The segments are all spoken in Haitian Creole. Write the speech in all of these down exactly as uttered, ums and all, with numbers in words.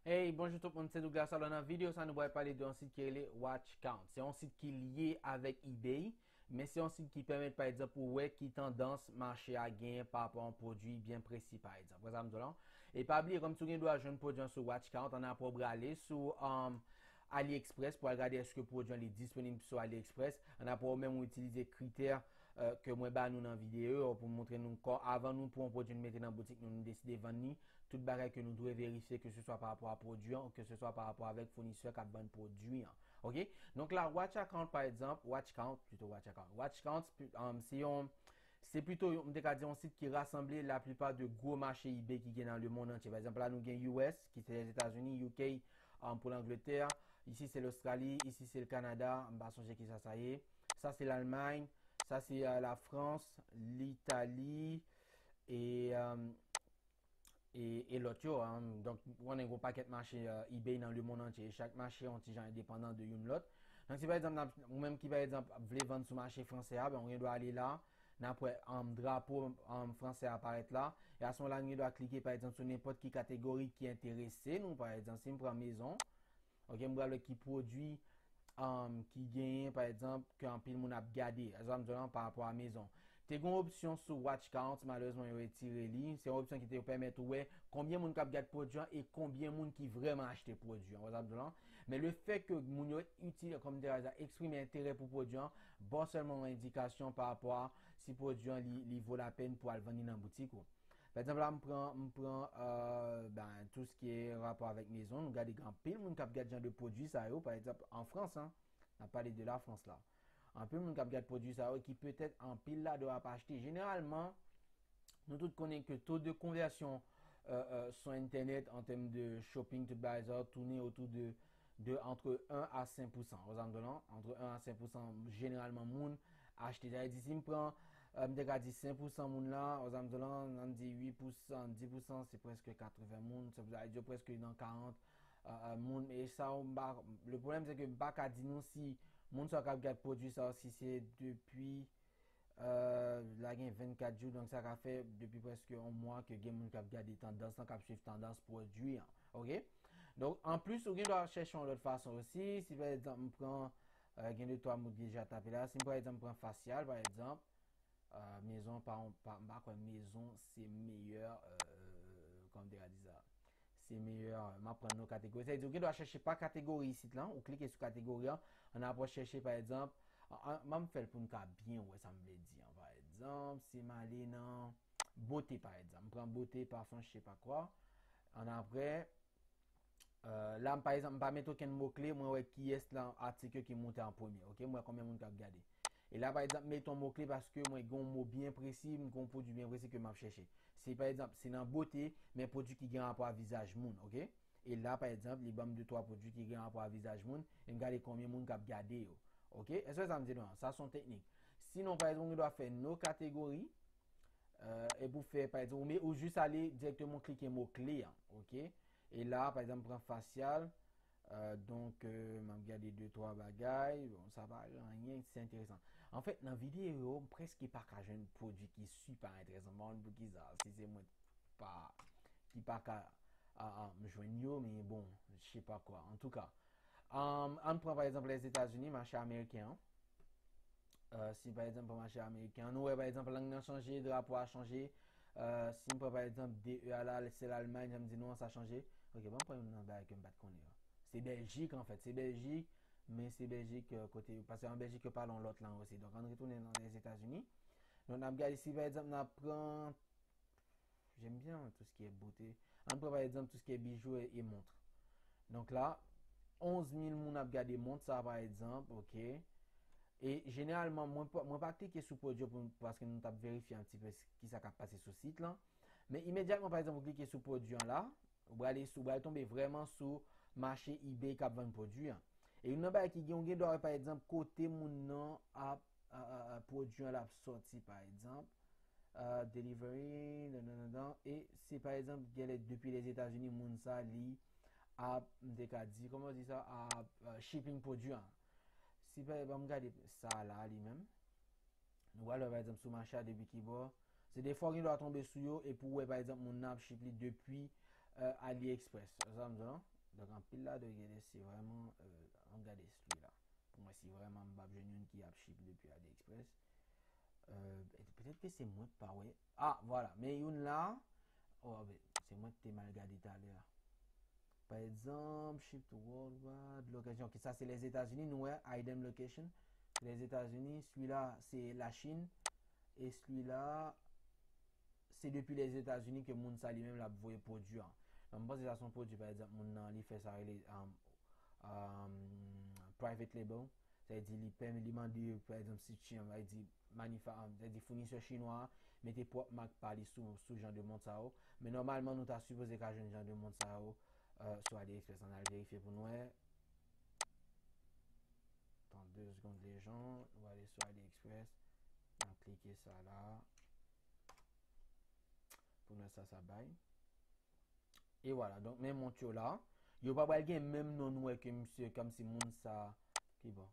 Hey, bonjou tout moun, se Douglas. Alò, nan videyo sa, nou pral pale de yon sit ki rele Watch Count. Se yon sit ki lye avèk eBay, men se yon sit ki pèmèt, pa egzanp, ou wè ki tandans mache a genyen pa rapò a yon pwodui byen presi, pa egzanp. Wè sa m di w la? E pa bliye, kòmsi w gen dwa jwenn pwodui an sou Watch Count, ann apre w prale sou um, AliExpress pou al gade èske pwodui an li disponib sou AliExpress, ann apre w menm ou itilize kritè ke mwen ba nou nan videyo yo pou montre nou kò avan nou pran yon pwodui nou mete nan boutik nou, nou deside vann li, tout bagay ke nou dwe verifye, ke se swa pa rapò a pwodui an ou ke se swa pa rapò avèk founisè k ap vann pwodui an. Oke? Donk la, Watch Account, pa egzanp, Watch Count, pito Watch Account. Watch Count, um, se yon, se pito, m te ka di, yon sit ki rasanble laplipa de gwo mache eBay ki gen nan lemonn antye. Pa egzanp, la nou gen U S, ki se Lèzetazini, U K, um, pou Langletè. Isi se Lostrali, isi se Kanada, m pa sonje kisa sa ye. Sa se Lalmay, sa se uh, Lafrans, Litali, e, um, e, e lòt yo. Um, donk, ou konnen gen yon pakèt mache uh, eBay nan lemonn antye. E chak mache yon ti jan endepandan de youn lòt. Donk, si pa egzanp, ou menm ki pa egzanp vle vann sou mache fransè a, ben, ou gen dwa ale la, n ap wè um, drapo um, fransè a aparèt la. E a se moman la, nou gen dwa klike, pa egzanp, sou nenpòt ki kategori ki enterese nou. Pa egzanp, si m pran mezon, oke, m pral wè ki pwodui um, ki genyen, pa egzanp, ke anpil moun ap gade. Sa m di w la, pa rapò a mezon. Te gen yon opsyon sou Watch Count, malerezman, yo retire li. Se yon opsyon ki te pèmèt ou wè konbyen moun k ap gade pwodui an e konbyen moun ki vrèman achte pwodui an. Wè sa m di w la? Men le fè ke moun yo itilize, kòm m te ka di, eksprime enterè pou pwodui an, ba w sèlman yon endikasyon pa rapò a si pwodui an li, li vo lapèn pou al vann li nan boutik ou. Pa egzanp, la, m pran, m pran euh, ben, tout ce qui est rapport avec maison. Nou gade gen anpil moun k ap gade jan de pwodui sa yo, pa egzanp, an Frans, hein, n ap pale de la Frans la. Anpil moun k ap gade pwodui sa yo ki petèt anpil ladan yo ap achte. Jeneralman, nou tout konnen ke to de konvèsyon euh, euh, sou entènèt an tèm de shopping, tout bagay sa yo tounen otou de de entre un à cinq pour cent. Ou sa m di w la, entre un à cinq pour cent, jeneralman, moun achte. Sa vle di, si m pran, euh, m te ka di cinq pour cent moun la, ou sa m di w la, ann di huit pour cent, dix pour cent, se prèske katreven moun. Sa vle di, yo prèske nan karant euh, euh, moun. E sa, m pa, le pwoblèm, se ke m pa ka di nou si moun sa k ap gade pwodui sa, si se depi Euh, la gen vennkat jou, donk sa ka fè depi prèske yon mwa ke gen moun k ap gade tandans lan, k ap swiv tandans pwodui an. Oke? Donk, anplis, ou gen dwa chèche yon lòt fason osi. Si, pa egzanp, m pran, euh, gen de twa mo ki deja tape la. Si m, pa egzanp, pran fasyal, pa egzanp, euh, mezon pa, pa, m pa kwè mezon se meyè, euh, kòman m te ka di sa? Se meyè, m ap pran non kategori. Sa vle di, ou gen dwa chèche pa kategori isit lan, ou klike sou kategori an, ann apre w chèche, pa egzanp, an, an, ban m fè l pou n ka byen wè sa m vle di an. Pa egzanp, si m ale nan bote, pa egzanp, m pran bote, parfum, je sais pas quoi. Ann apre, euh, la, m, pa egzanp, m pa mete okenn mo kle, mwen wè kiyès lan atik yo ki monte an premye, oke? M wè konbyen moun k ap gade. E la, pa egzanp, m mete yon mo kle paske mwen gen yon mo byen presi, m gen yon pwodui byen presi ke m ap chèche. Si, pa egzanp, se nan bote, men pwodui ki gen rapò a vizaj moun, oke? E la, pa egzanp, li ban m de twa pwodui ki gen rapò a vizaj moun, e m gade konbyen moun k ap gade yo. Oke? Èske sa m di nou an? Sa se yon teknik. Sinon, pa egzanp, ou gen dwa fè no kategori, euh, e pou fè, pa egzanp, ou, ou jis ale dirèkteman klike mo kle an, oke? E la, pa egzanp, pran fasyal, Euh, donk, euh, m ap gade de twa bagay. Bon, sa pa anyen, se enteresan. Anfèt, nan videyo yo, m prèske pa ka jwenn pwodui ki sipa enteresan. M pa konn poukisa, si se mwen pa, ki pa ka a, a, m jwenn yo, men bon, je sais pas quoi. Antouka, um, ann pran pa egzanp Lèzetazini, mache ameriken an. Euh, si pa egzanp pran mache ameriken an, nou wè pa egzanp lang nan chanje, drapo a chanje. Euh, si m pran pa egzanp D E a la, se Lalmay, jan m di nou an, sa chanje. Ok, ban m pran youn nan bagay ke m pa t konnen yo. Se Bèljik, anfèt, se Bèljik, men se Bèljik euh, kote, paske an Bèljik yo pale yon lòt lang osi. Donk, ann retounen nan Lèzetazini. Donk, n ap gade si pa egzanp n ap pran J'aime bien tout ce qui est beauté. Ann pran pa egzanp tout ce qui est bijoux et, et montres. Donk la, onz mil moun ap gade mont sa pa egzanp, ok. E jeneralman, mwen pa, mwen pa klike sou pwodui yo pou, paske nou t ap verifye un petit peu kisa k ap pase sou sit lan. Men imedyatman, pa egzanp, ou klike sou pwodui an la, ou prale sou, ou prale tonbe vrèman sou mache eBay k ap vann pwodui an. E youn nan bagay ki gen, ou gen dwa wè, pa egzanp, kote moun nan ap, a, a, a, pwodui an l ap sòti, pa egzanp, a, delivery, dan, dan, dan, dan, e se, pa egzanp, genlè depi Lèzetazini, moun sa, li ap, m te ka di, kòman yo di sa, ap, a, shipping pwodui an. Si, pa, ban m gade sa la, li menm. Nou pral wè, pa egzanp, sou mache a depi ki bò. Se defwa w gen dwa tonbe sou yo epi w wè, pa egzanp, moun nan ap ship li depi euh, AliExpress. Sa m di w lan. Donk, anpil ladan yo genlè se vrèman, euh, ann gade sila. Pou mwen, si vrèman m p ap jwenn youn ki ap ship depi AliExpress. Euh, e petèt ke se mwen k pa wè. Ah, vwala. Men youn la. Oh, ben, se mwen ki te mal gade talè a. Pa egzanp, ship to worldwide, location. Ok, sa se Lèzetazini, nou wè, item location. Lèzetazini, sila se Lachin. E sila, se depi Lèzetazini ke moun sa li menm l ap voye pwodui an. Donk, m panse sa se yon pwodui, pa egzanp, moun nan, li fè sa rele, um, um, private label. Sa vle di, li pèmèt, li mande, pa egzanp, si China, sa vle di, manifa-, sa vle di, founisè chinwa a mete pwòp mak pa li sou, sou jan de mont sa yo. Men nòmalman, nou ta sipoze ka jwenn jan de mont sa yo, euh, sou AliExpress. Ann al verifye pou n wè. Tan de segonn, lejan, nou ale sou AliExpress. N ap klike sa la. Pou n wè sa sa bay. E vwala, donk, men mont yo la. Yo pa pral gen menm non nou wè ke misye, kòmsi moun sa, ki bon,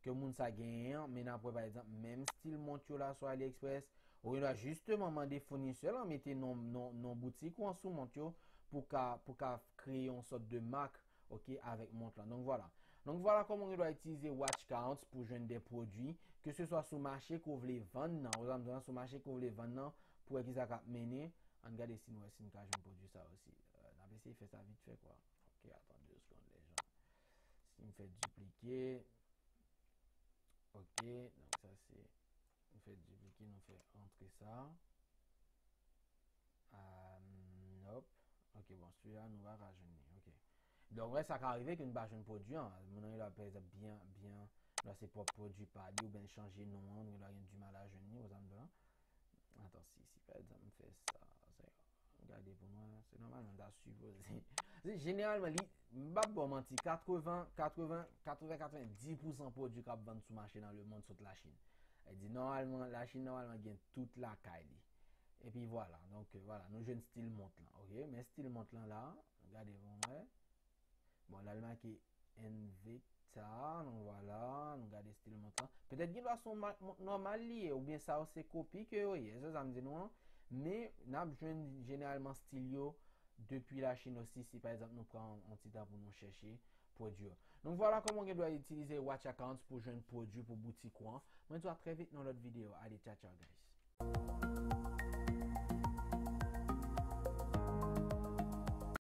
ke moun sa genyen an, men n ap wè, pa egzanp, menm stil mont yo la sou AliExpress, ou gen dwa jisteman mande founisè lan mete non, non, non boutik ou an sou mont yo pou ka, pou ka kreye yon sòt de mak, ok, avèk mont lan. Donk, vwala. Donk, vwala kòman ou gen dwa itilize Watch Counts pou jwenn de pwodui, ke se swa sou mache ke w vle vann nan, ou zanmi sou mache ke w vle vann nan, pou wè kisa k ap mennen. Ann gade si n wè si n ka jwenn pwodui sa osi. Euh, n ap eseye fè sa vit fè, kwa. Ok, atann de segonn, lejan. Si m fè diplike. Ok, donk sa se, nou fè diplike, nou fè antre sa. Ah, nope. Ok, bon, sila nou pa ka jwenn li. Ok. Donk, wè, sa ka rive ke nou pa jwenn pwodui an. Moun nan, li la, pa egzanp, byen, byen, la, se pwòp pwodui pa li, oubyen l chanje non an, nou la gen dimal a jwenn li, ou zanmi lan. Atann, si, si, pa egzanp, m fè sa, sa, gade pou mwen, se nòmalman, ta sipoze. Se jeneralman, li, m p ap ba w manti, katreven, katreven, katreven, katrevendis pousan pwodui k ap vann sou mache nan lemonn sot Lachin. Sa vle di, nòmalman, Lachin, nòmalman, gen tout lakay li. Epi vwala, donk, euh, vwala, nou jwenn stil mont lan, ok? Men stil mont lan la, gade pou mwen. Bon, la l make Invicta, nou vwala, nou gade stil mont lan. Petèt gen dwa se yon ma-, mont nòmal li ye, oubyen sa yo se kopi ke yo ye, se sa m di nou an. Men, n ap jwenn jeneralman stil yo depi Lachin osi, si pa egzanp nou pran yon, yon ti tan pou nou chèche pwodui yo. Donk vwala kòman w gen dwa itilize Watch Accounts pou jwenn pwodui pou boutik ou an. Mwen di w a trè vit nan lòt videyo. Ale, tchao, tchao, guys.